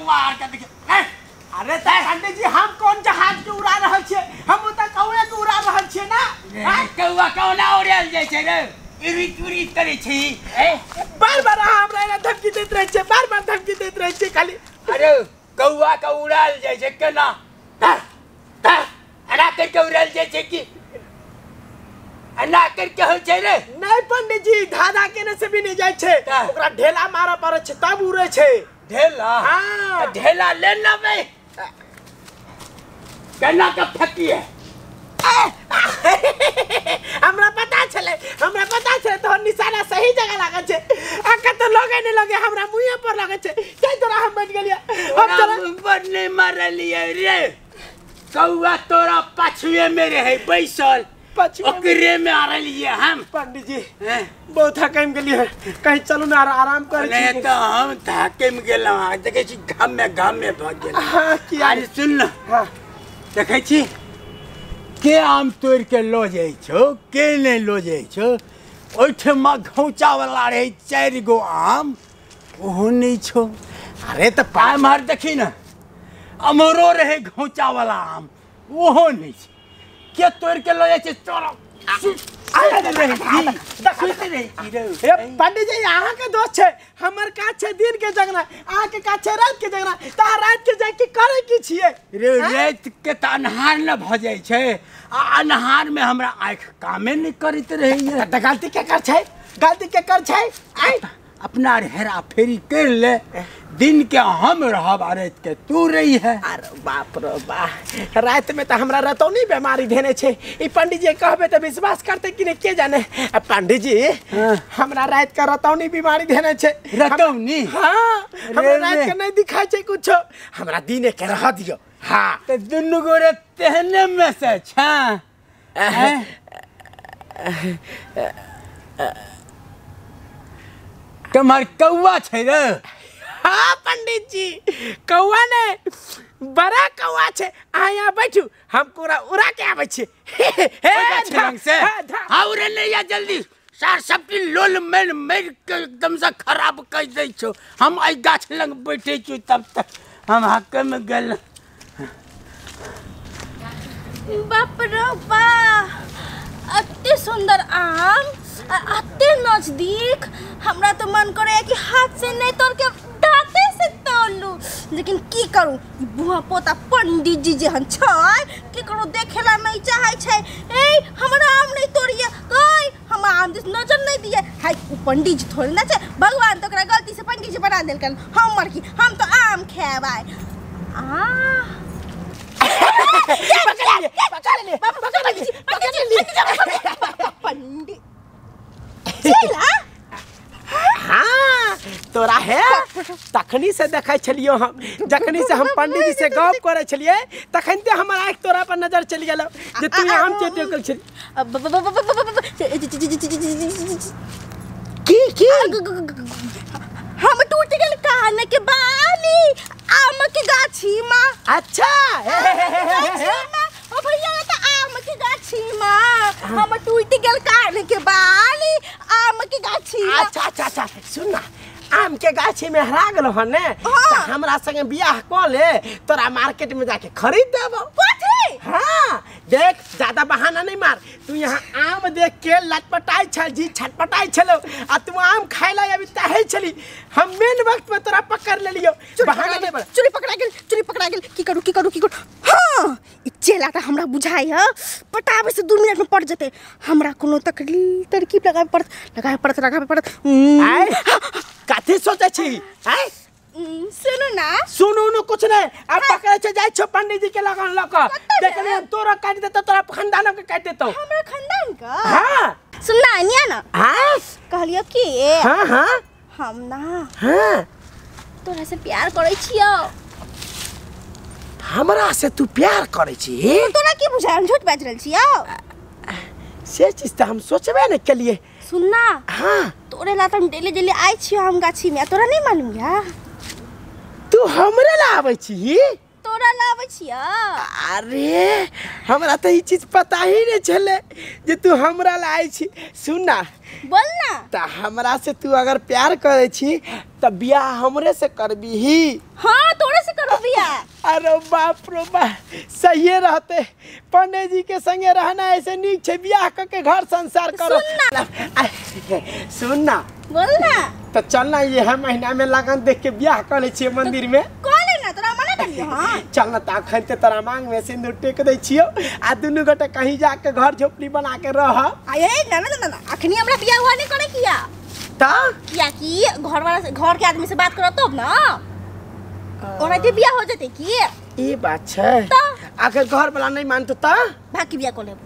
कौआ आर के देख। अरे त पंडित जी हम कोन जहाज के उड़ा रहल छियै, हम त कौए के उड़ा रहल छियै ना। कौआ कोना उड़ायल जाइ छै रे? उड़ित उड़ित करै छी। बार बार अहाँ हमरा एना धमकी दैत रहै छियै, बार बार धमकी दैत रहै छियै खाली। अरे कौआ के उड़ायल जाइ छै केना? एना करि के उड़ायल जाइ छै कि एना करि के होइ छै रे? नहीं पंडित जी, धाधा केने से भी नहीं जाइ छै, ओकरा ढेला मारऽ पड़ै छै तब उड़ै छै। ढेला? हाँ ढेला ले ना बे, केना के फेकिए? हमरा पता छलै, हमरा पता छलै तोहर निशाना सही जगह लागल छै। आ कतौ लगे नहीं लगे, हमरा मुँहे पर लगै छै, तै तोरा हम बच गेलियै। हम तोरा मुँह पर नहीं मारलियै रे, कौआ तोरा पाछुए में रहै बैसल, ओकरे में आरलियै हम। पंडित जी बहुत थकि गेलियै, कहीं चलू ना आराम करै छी। नहीं तो हम थकि गेलहुँ, देखै छी घाम में भऽ गेल। हाँ किया? अरे सुन न, हाँ देखै छी के आम तोड़ि के लऽ जाइ छौ के नहि लऽ जाइ छौ। ओहिठमा घौचा वाला रहै 4 गो आम, ओहो नहि छौ। अरे तऽ एम्हर देखी ने अमरो रहै घौचा वाला आम, ओहो नहि छै। के तोड़ि के लऽ जाइ छै? तोरा पंडित जी अहाँ के दोस्त छै, हमर काज छै दिन के जगना, अहाँ के काज छै रात के जगना। तऽ रात के जाके की करै की छियै रे? रात के तऽ अन्हार न भऽ जाइ छै, आ अन्हार में हमरा आँखि कामे नहि करैत रहैया। तऽ गलती केकर छै? गलती केकर छै? आइ अपना हेरा फेरी कर ले, दिन के हम रहब आ रात के तू रही है। अरे बाप रे बा, रात में तो हमरा रतौनी बीमारी धेने छै। ई पंडित जी कहबे तऽ विश्वास करते कि नहीं के जाने। पंडित जी हमरा रात के रतौनी बीमारी धेने छै। रतौनी? हाँ, हमरा रात के नहीं दिखाई छै कुछो, हमरा दिने के रह दियो। हाँ तो दुनू गोरे तेहने में से छा। तुम्हार कौआ छै रे? हाँ पंडित जी कौआ ने बड़ा कौआ छै। अहाँ यहाँ बैठू, हम पूरा उड़ा के आबै छी। हाँ उड़े नहीं या जल्दी, सार सबकी लोल मेल मेल के एकदम से खराब कर दै छौ। हम एहि गाछ लग बैठे छी तब तक हम हक में गेल। बाप रे बा, अते सुंदर आम, अते नजदीक, हमरा तो मन करे कि हाथ से नहीं तोड़ के दांते से तोड़ लूं, लेकिन की करूं, बुआ पोता पंडित जी जेहन छै केकरो देखेला नहीं चाहे छै। ए हमरा आम नहीं तोड़िए, कोई हम आम दिस नजर नहीं दिए। हाय उ पंडित जी थोड़े ना छै, भगवान तो ओकरा गलती से पंडित जी बना देलकन। हमर की, हम तो आम खेब आइ। आ पंडित हाँ तोरा है तखनी से देखै छलियो हम, जखनी से हम पंडित जी से गप करै छलियै तखन ते हमर आँखि तोरा पर नजर चलि गेल जे तू आम चटि गेल छली। की की हम टूट गेल कान के बाली आम के गाछी में। अच्छा ओ भैया त आम के गाछी में हम टूट गेल कान के बाली आम के गाछी में। अच्छा अच्छा अच्छा सुन ना, आम के गाछी में हरा गेलो हन ने, त हमरा संगे बियाह क ले, तोरा मार्केट में जाके खरीद देबो। कथी? हाँ देख ज्यादा बहाना नहीं मार, तू यहाँ आम देख के लटपटाई छल जी छटपटाई छलो आ तू आम खाए ला अभी चाहे छली, हम मेन वक्त में तोरा पकड़ लेलियो। बहाना नहीं मार। चुरी पकड़ा गेल, चुरी पकड़ा गेल, की करू की करू की करू। हाँ ई चेला त हमरा बुझाई ह पटाबे से 2 मिनट में पड़ जते, हमरा कोनो तरकीब लगावे पड़त, लगावे पड़त, लगावे पड़त। आय कथी सोचे छी? आय सुनू ना, सुनू नु कुछ नहीं, अब पकड़े छे जाय छो पंडित जी के लगन लक, देखले हम तोरा काट देतो, तोरा खानदान के काट देतो। हमरा खानदान का? हां सुनना निया ना। हां कहलियो कि हां हां हम ना हां तोरा से प्यार करै छियो। हमरा से तू प्यार करै छी? तोरा की बुझाय हम झूठ बाजि रहल छियो? से चीज त हम सोचबे न केलिए। सुनना हां तोरे ला त हम डेली डेली आइ छियो हम गाछी में, तोरा नहीं मालूम या? तू हमरे ला आबै छी? तोरा ला आबै छियो। अरे हमरा त ई चीज पता ही नहीं छले जे तू हमरा ला आइ छी। सुन ना, बोल ना, त हमरा से तू अगर प्यार करै छी त बियाह हमरे से करबी ही। हां तोरे केकरा से करो बियाह? अरे बाप रे बा, सहिए रहते पंडित जी के संगे रहना ऐसे नीक छै, बियाह क के घर संसार करो। सुन ना, बोल ना। तो चल ना यह महीना में लगन देख के बियाह कर ले छियै मंदिर में। कह ले ना, तोरा मना करियो। हां चल ना, त अखन ते तोरा मांग में सिंदूर टेक दै छियौ आ दुनू गोटे कहीं जाके घर झोपड़ी बना के रह। आये ना ना ना, अखनी हमरा बियाह हुआ नहीं करे किया ता किया कि घर वाला से, घर के आदमी से बात करो तब ना, ओना जे बियाह हो जते की ई बात छै। अगर घर वाला नहीं मानतो त भाग के बियाह कर लेब।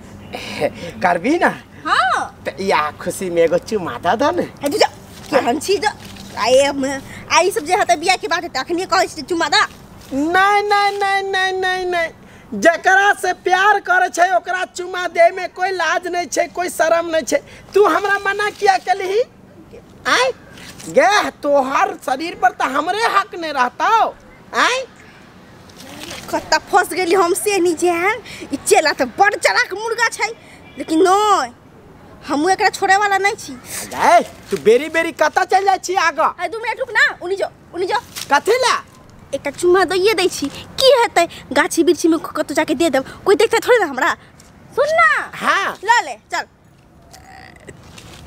करबी ना? हां त या खुशी में एगो चुमा द द ने। हे जा केहन छी ज आए आई सब जे हते बियाह के बात त अखनी कहै छी चुमा द। नहीं नहीं नहीं नहीं नहीं नहीं, जकरा से प्यार करे छै ओकरा चुमा दे में कोई लाज नहीं छै, कोई शर्म नहीं छै। तू हमरा मना किया केलही? आय गे, तोहर शरीर पर त हमरे हक नहीं रहता। आय कत्ता फंस गेली हम से नहीं जान। ई चेला त बड़ चालाक मुर्गा छै, लेकिन नहीं हमहू एकरा छोड़े वाला नहीं छी। ए तू बेरी बेरी कत्ता चल जाय छी आगा? आ 2 मिनट रुक ना, उनी जो उनी जो। कथि ला? एकटा चुमा दैये दै छी, की हेतै? गाछी बिरछी में कतौ जाके दे देब, कोई देखते थोड़े ना हमरा। सुन ना। हां ल ले चल।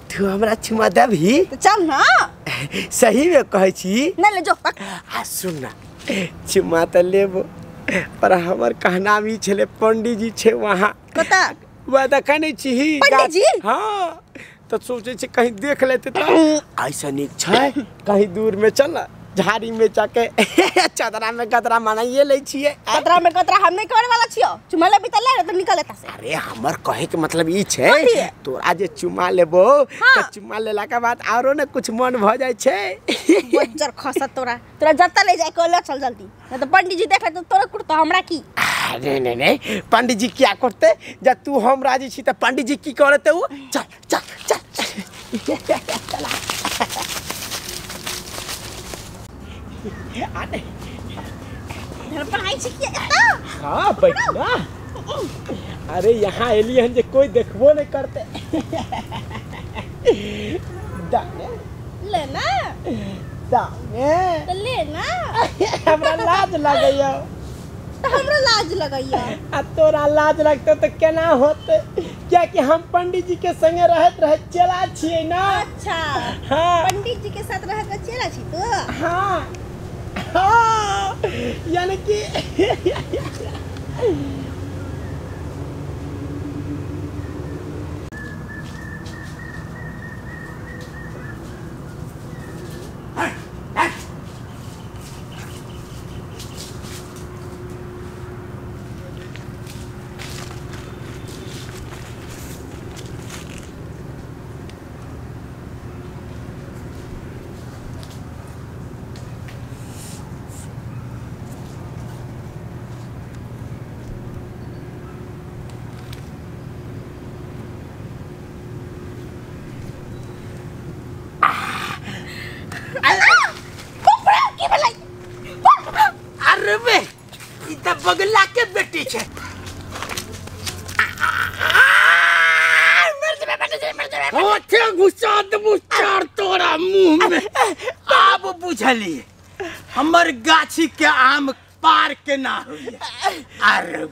तू हमरा चुमा देबही? त चल ना। सही में कहै छी? नहीं ले जो। आ सुन ना, चुमा त लेबो पर हमर कहना भी छले पंडित जी छे वहां। कता? वह देखै नहीं छी पंडित जी? हां त सोचे छी कहीं देख लेते त ऐसा नीक छै, कहीं दूर में चल झाड़ी में जाके चदरा में गदरा मनाइए लै छियै। गदरा में गदरा हम नहीं करे वाला छियो। चुमा लेबी त ले, त निकल एता से। अरे हमर कहे के मतलब ई छै, तोरा जे चुमा लेबो त चुमा लेला के बाद आरो ने कुछ मन भ जाय छै। बज्जर खसत तोरा, तोरा जत्ता ले जाय के ले चल जल्दी, नहीं त पंडित जी देख ले त तोरा कुर्ता हमरा की। नहीं नहीं नहीं, पंडित जी क्या करते? जब तू हम राजी छी त पंडित जी की करते? उ चल चल चल चल आने धड़पड़ाई छी किया एता? हां बैठ ना। अरे यहाँ एलिए हन जे कोई देखबो नहीं करते। दाने ले ना, दाने त ले ना। हमरा लाज लगैया। त हमरा लाज लगैया। आ तोरा लाज लगतौ त केना होते? क्या कि हम पंडित जी के संगे रहत रहत चेला छियै ना। अच्छा। हां पंडित जी के साथ रहत रहत चेला छी तू? हां हाँ, यानी कि बगला के बेटी छे। ओथे घुसा देबू चार तोरा मुंह में। आब बुझली हमर गाछी के आम पार के ना होइए। अरे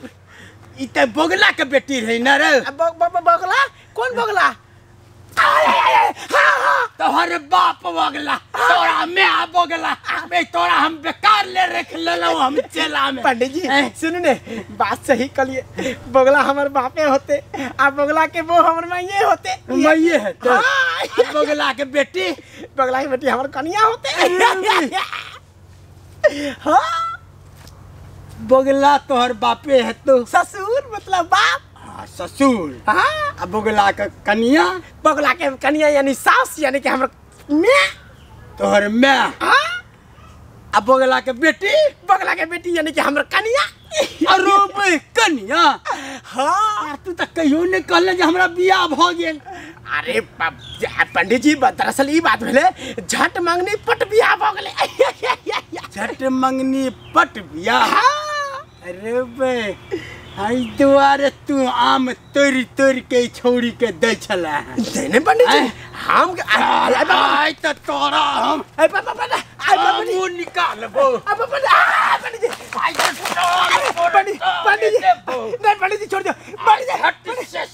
ई त बगला के बेटी रहे ना रे। बगला? कौन बगला? तोहर बाप बगला, तोरा मैं बगला, बे तोरा हम बेकार ले रख लेलौ हम चेला में। पंडित जी सुनू ने, बात सही कलिए, बगला हमर बापे होते आ बगला के वो हमर माइये होते। माइये है तो बगला के बेटी, बगला के बेटी हमर कनिया होते। हां बगला तोहर बापे है तो ससुर मतलब बाप। ससुर। हाँ आ बगला के कनिया, बगला के कनिया यानी सास, यानी कि हमर मैं, तोहर मैं। हाँ आ बगला के बेटी, बगला के बेटी यानी कि हमर कनिया। अरे बे कनिया। हाँ तू त कहियो नहीं कहले जे हमरा बियाह भ गेल। अरे पंडित जी दरअसल ई बात भेलै, झट मंगनी पट बियाह भ गेलै। झट मंगनी पट बियाह। अरे बे हई दुआरे तू आम तोरी तोरी के छौड़ी के दै छला। नहीं पंडित जी हम आई त तोरा हम आई बाबा मुंह निकालबो। आ बाबा नहीं पंडित जी छोड़ दियो पंडित जी हट से।